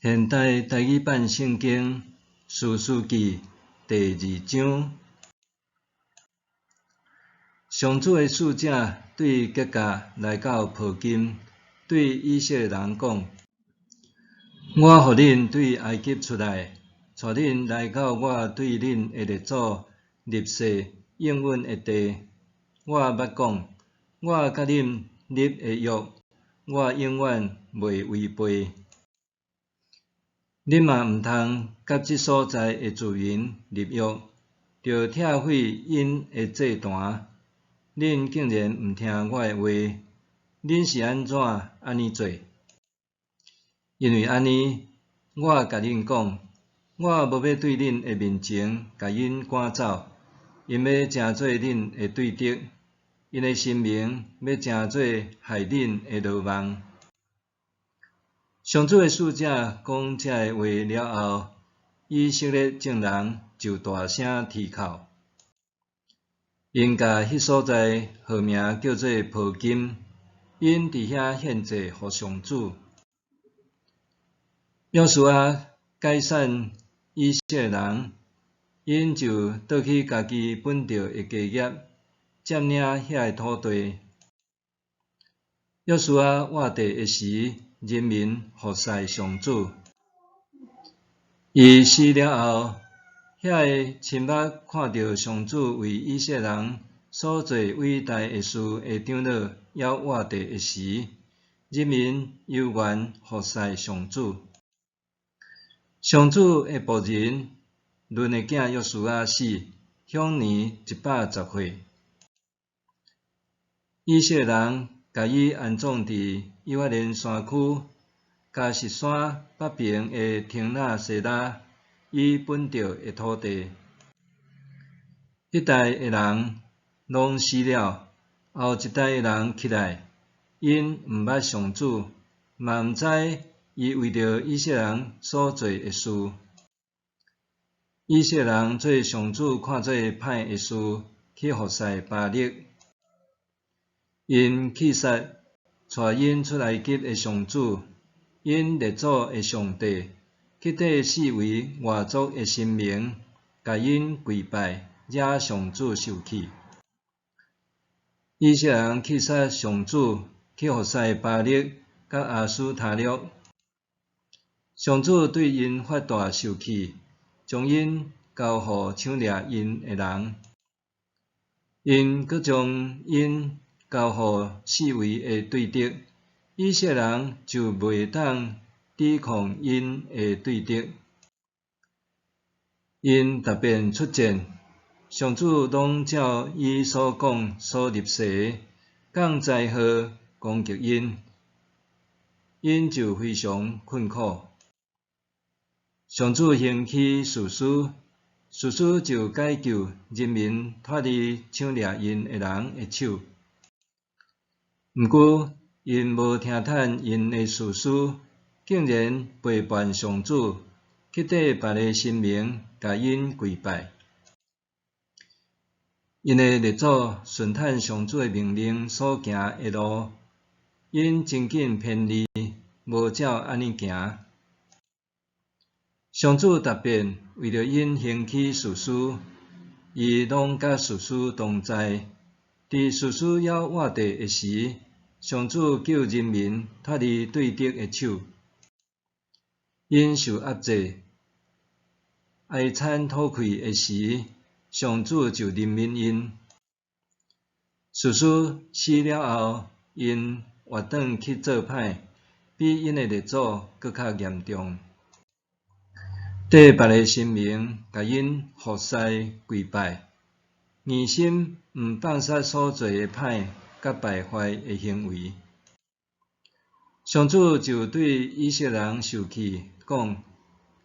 現代台語版聖經士師記第二章，上主的使者對吉甲來到婆金，對以色列人講：我予恁對埃及出來，帶恁來到我對恁的列祖立誓應允的地。我捌講，我佮恁立的約，我永遠袂違背。恁嘛毋通佮這所在的住民立約，著拆毀𪜶的祭壇。恁竟然毋聽我的話，恁是按怎按呢做？因為按呢，我共恁講，我無欲對恁的面前共𪜶趕走，𪜶欲成做恁的對敵，𪜶的神明欲成做害恁的羅網。上主的使者講這个話了後，以色列眾人就大聲啼哭。𪜶共彼所在號名叫做婆金，𪜶佇遐獻祭予上主。約書亞解散以色列人，𪜶就倒去家己本著的家業，佔領遐个土地。約書亞活地的時，人民服侍上主。伊死了後，遐个親目看著上主為以色列人所做偉大的事的長老猶活著的時，人民猶原服侍上主。上主的僕人嫩的囝約書亞死，享年110歲。以色列人共伊安葬佇以法蓮山區迦實山北爿的亭納西拉，伊本著的土地。彼代的人攏死了，後一代的人起來，𪜶毋捌上主，嘛毋知伊為著以色列人所做的事。以色列人做上主看做歹的事，去服侍巴力。𪜶棄殺帶𪜶出埃及的上主，𪜶列祖的上帝，去綴四圍外族的神明，共𪜶跪拜，惹上主受氣。以色列人棄殺上主，去服侍巴力佮亞斯他錄。上主對𪜶發大受氣，將𪜶交予搶掠𪜶的人，𪜶閣將𪜶交予四圍的對敵，以色列人就袂當抵抗𪜶的對敵。𪜶逐遍出戰，上主攏照伊所講所立誓的，降災禍攻擊𪜶，𪜶就非常困苦。上主興起士師，士師就解救人民脫離搶掠𪜶的人的手。毋過，𪜶無聽趁𪜶的士師，竟然背叛上主，去綴別个神明，共𪜶跪拜。𪜶的列祖順趁上主的命令所行的路，𪜶真緊偏離，無照按呢行。上主逐遍為著𪜶興起士師，伊攏佮士師同在。佇士師猶活著的時，上主救人民脫離對敵的手。𪜶受壓制、哀慘討氣的時，上主就憐憫𪜶。士師死了後，𪜶活轉去做歹，比𪜶的列祖閣較嚴重。綴別个神明，共𪜶服侍跪拜，硬心毋放殺所做的歹佮敗壞的行為。上主就對以色列人受氣，講：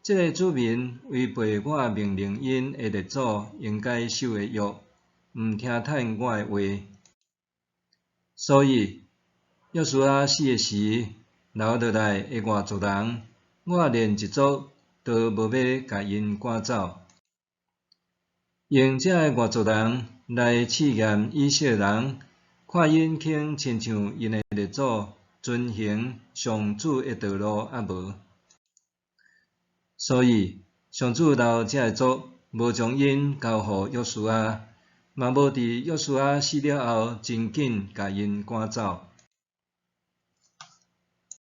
這个子民違背我命令𪜶的列祖應該守的約，毋聽趁我的話。所以，約書亞死的時，留落來的外族人，我連一族都無欲共𪜶趕走。用這个外族人來試驗以色列人，看𪜶肯親像𪜶的列祖遵行上主的道路抑無。所以，上主留這个族，無將𪜶交予約書亞，嘛無佇約書亞死了後，真緊共𪜶趕走。